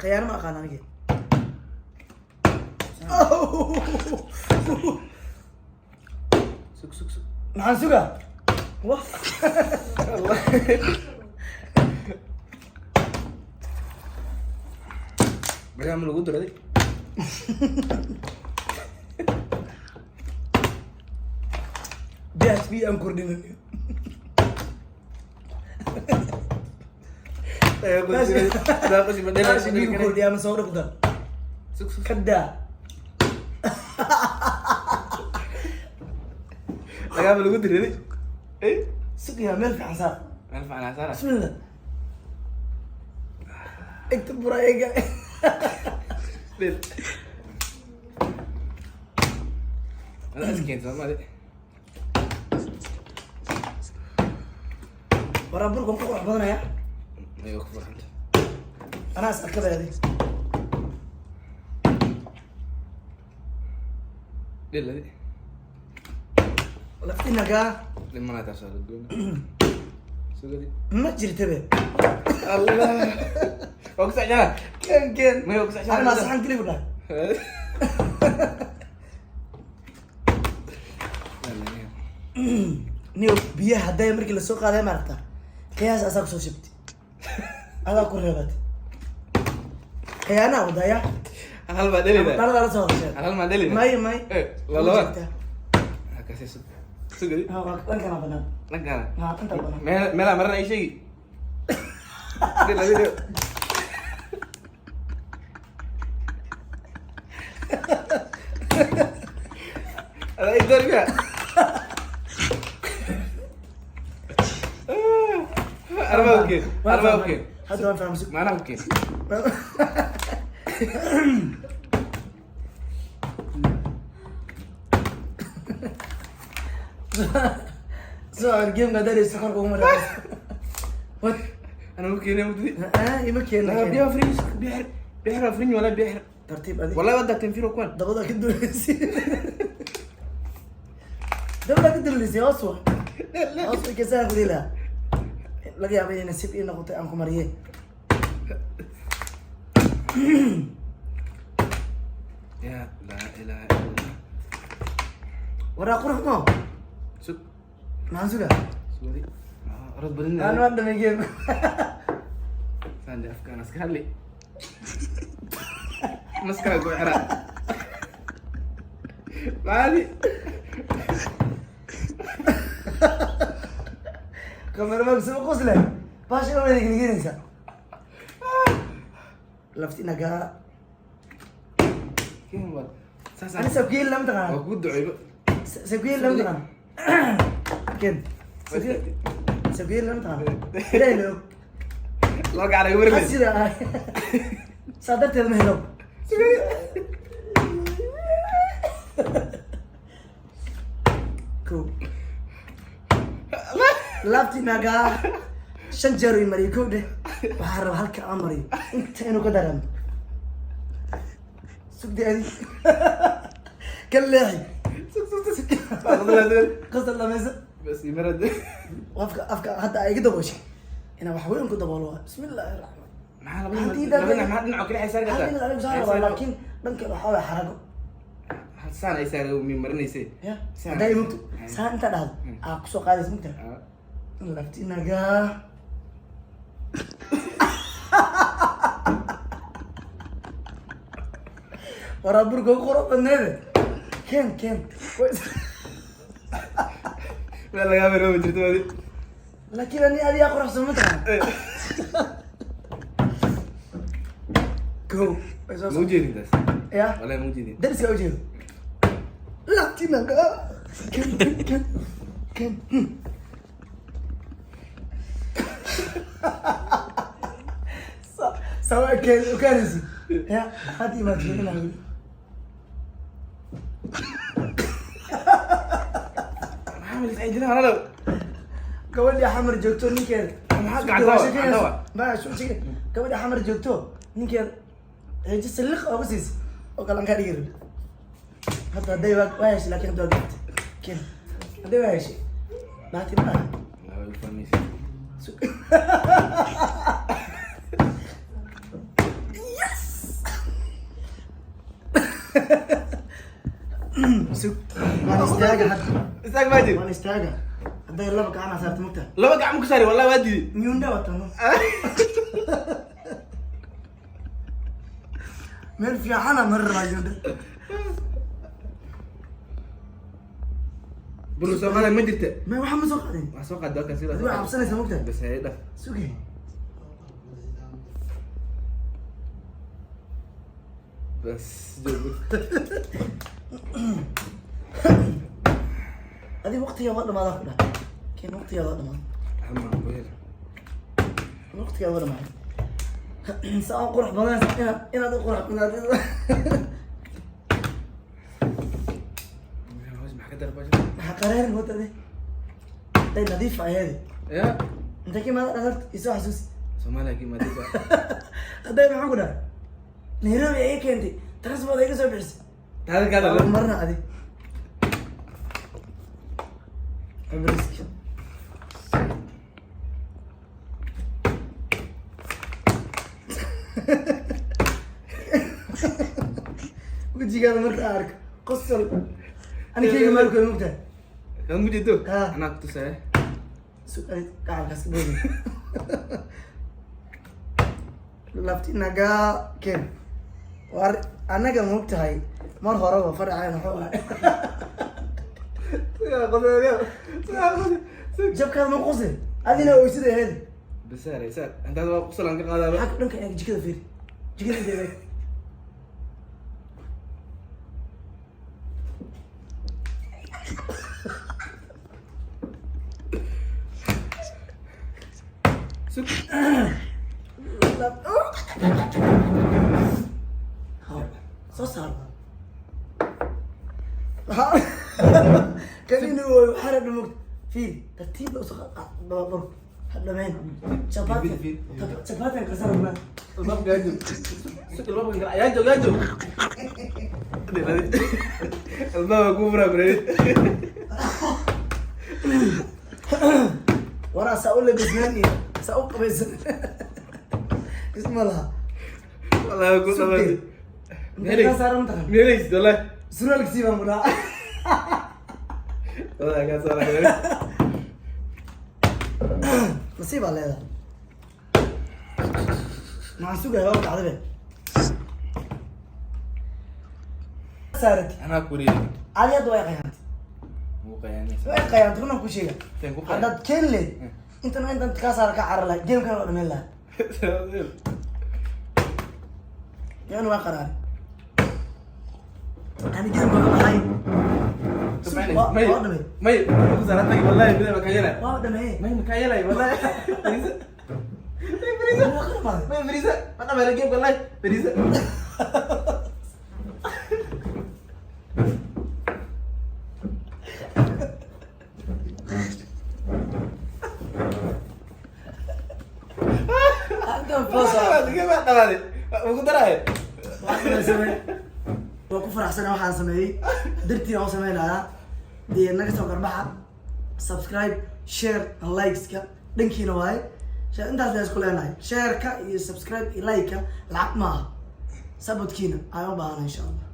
Khiyaano ma aqaan anigi. Sug, sug, sug. Maxaan sugaa? Wah. Beriyaa ma lagu diraday? Biyahaas biyo aan kordhinin. Biyahaas biyo ku kordhiya ama soo dhigda. Sug, sug. Ka daa. Lagaama lagu diraday. Eh? Sugayaa meel fiican saar. Meel fiican aa saara. Bismillah. Igta bura iga. Dhil. Adaa is keentay Soomaali. Waraa burkan ku qurux badanaya. Ayuu ku farxanta. Anaa is arkabay adig. Dhil adi. Laftinagaa. Dhimanaa taas waa la goyna. Sug adi. Ma jirtabe. Allah. Waa ku sacjana. Ken ken. Maya waa ku sacjana. Anaa saxan keli ku dhahay. Niyo biyaha hadday markii lasoo qaaday maaragta qiyaas asaa kusoo shibtay, adaa ku reebatay, khiyaanaa wadaya. Hal baa dhelina. Dhaladaa la soo hadasheen. Hal maa dhelina. May may. Eh, waa laba. Jirtaa. Halkaasi sug. Sug adi. Ha, waa dhankana banaan. Dhankaana. Ha, inta banaan. Meel meelaa marana ii sheegi. Dhil adi, dhil. Adaa ii door miyaa? Armaa ku keen. Waan Armaa ku fahmay. keen. Hadda waan fahmay, sug. Maanaa ku keen. Soo gameka haddaa dhegeysto korka ugu maraa. What? Anaa ku keenay muddi. Ah, ima keena. لا بيها فريش بيحر بيحر فريني ولا بيحر. Tartiib adi. والله ودك تنفير كوان. Dabada ka duleysay, dabada ka duleysay, hoos wa hoos wa kasaan kudii lahaa. Laga yaaba inay nasiib ii noqotay aan ku mariye. يا لا اله الا الله. Waraa qurux mo. سك. Maxaan sugaa? سوري رد بدنا. Aan waa dhamay game. ساندي افكار اسكر لي مسكرة قوي حرام مالي. Cameraman soo qosle baasha wada geliginaysa lafti nagaa. كيف بعد Ani sabkiil lama taqaana. وكود دعيبة. Sabkiil lama taqaana. Ken sabkiil lama taqaana, ilaahay la og. لا قاعد اقول Ha لك. sida ah saa darteed ma helo. Kow laabtii nagaa shan jeer ii mariyo. Kow dheh, waxaa raba halka aan mariyo inta inuu ka dareemo. Sugdi adi ka leexi. Qasal dhamaysa. بس يمرد. Afka afka hadda ay iga dabooshay inaan wax weyn ku daboolo waa bismi illaahi raxmaan. ما Haddii ما dhinac kale ay saari hal kartaa. dhinac anigu saar rabaa, laakiin dhanka waxaa waaya xarago. Saan ay saari mi marinaysay. Ya. Saan. Haddaa imugto saan intaa dhahdo aa kusoo qaadaysa mugta lafti nagaa. Waraa burka ugu qurux badneede, ken ken. Meel lagaa maroobi jirto adi. Laakiin ani adigaa quruxsan ma taqaan. Kow way soo Ma ujeedin taas. Ya. Wallahi ma ujeedin. Dariska ujeedo lafti nagaa, ken ken ken ken. Sawa ken ukanisi ya hadda imaad fiirinaa weli. Maxaa malis ay jiraan halow. Gabadhii xamar joogto ninkeeda Maxaa gacanta wa? Gacanta wa? Ma soo sheegay gabadhii xamar joogto ninkeeda ceejo saliq ooga siisay oo kale aan kaa dhigi rabin. Hadda hadday waa heshay, laakiin hadda waa gaartay. Ken hadday waa heshay baati ma aha. Wallahi way u fahmaysaa. Yes. Sug, waan istaaga hadda. Istaag maa jir. Waan istaaga. Hadday laba gacan aa saarta, mugta. Laba gacan ku saari, wallahi waa diiday. Nyunda watano meel fiicana mari rabaa nyunda. Bur soo qaaday ma jirta? Ma waxaa ma soo qaadin. Wax soo qaad waa kan sida. Adigo cabsanaysa, mugta. Bas hay dhaf. Suge. Bas joog. Adiga waqtigaa waa dhamaadaa ku dhaha. Keen, waqtigaa waa dhamaaday. Ama weel. Waqtigaa waa dhamaaday. Saa u qurux badan inaad u qurux badnaatid. Hoos maxaa ka darbaa? Maxaa qaraarin wada ade? Day nadiif aheedi. Ya. Inta ka imaada dhasarta isoo xasuusi. Soomaaliya ka imaadaysa. Hadday maxaan ku dhahay, Nairobi ay keentay, transport ay ka soo bixisay. Taada kaada. Marna adi abriski. Wejigaada marka aan arko qosol anikeyga maalku mugtahay. Kan mujeedo. Ah. Anaa ku tusaya. Su-aal gacankaas boodi lafti nagaa keen. War annaga mogtahay mar horeba faraceen wuxuu ahay jabkaada ma qusin adina oysida aheyd. Bisaar saar intaad waa qosol aan ka qaadaaba. Maxaa dhanka eeg, jikada fiiri, jikada inta eeg. Sug. Soo saar kan inuu ooyo waxaa rabna mogta. Fiiri, tartiib ba usoo dhur ha dhameen chapati. Chapati aan karsan rabnaa. Albaabka yaa joog. Sug, albaabka kale yaa joog, yaa joog. Albaabka kuu furaa bareed. Waraa saa u labisnaan iyo saa u qabaysan isma laha. Wallahi ku Sugtay. dhamaatay. Intee kaa saaran mataqan? Meelaysid wallahi. Surwaalka sii baan ku dhahaa. Wallahi kaa saaray. Nasiib baa leedahay. Maxaan sugaya? Waa dhacday be saarati. Anaa ku wareegay. Adi hadda way qayaantay. Wuu qayaanaysaa. Way qayaantay, runaan ku sheega. Teen ku qayan. Haddaad keeni leed intan intan kaa saara ka carar lahay, gamekan waa dhameyn lahaa. Yan waa qaraaray ani game baa baxay. May. Waa dhamey. May ku saaran wallahi bidaa ma kaa yeelay. Waa dhameeye. May ma kaa yeelay wallahi. Fariisa. Fariisa. Waa ka dhamaaday. May fariisa. Ma dhamayna game wallahi. Fariisa. Intan foosa. Game baa dhamaaday. Ugu daraaye. Waa ku faraxsana waxaan sameeyey dartiin aan u sameynayaa. Dee naga soo garbaxa, subscribe, share and likeska dhankiina waaye. Intaas la isku leenahay, shareka iyo subscribe iyo like-ka lacag maaha, sabodkiina aan u baahana insha Allah.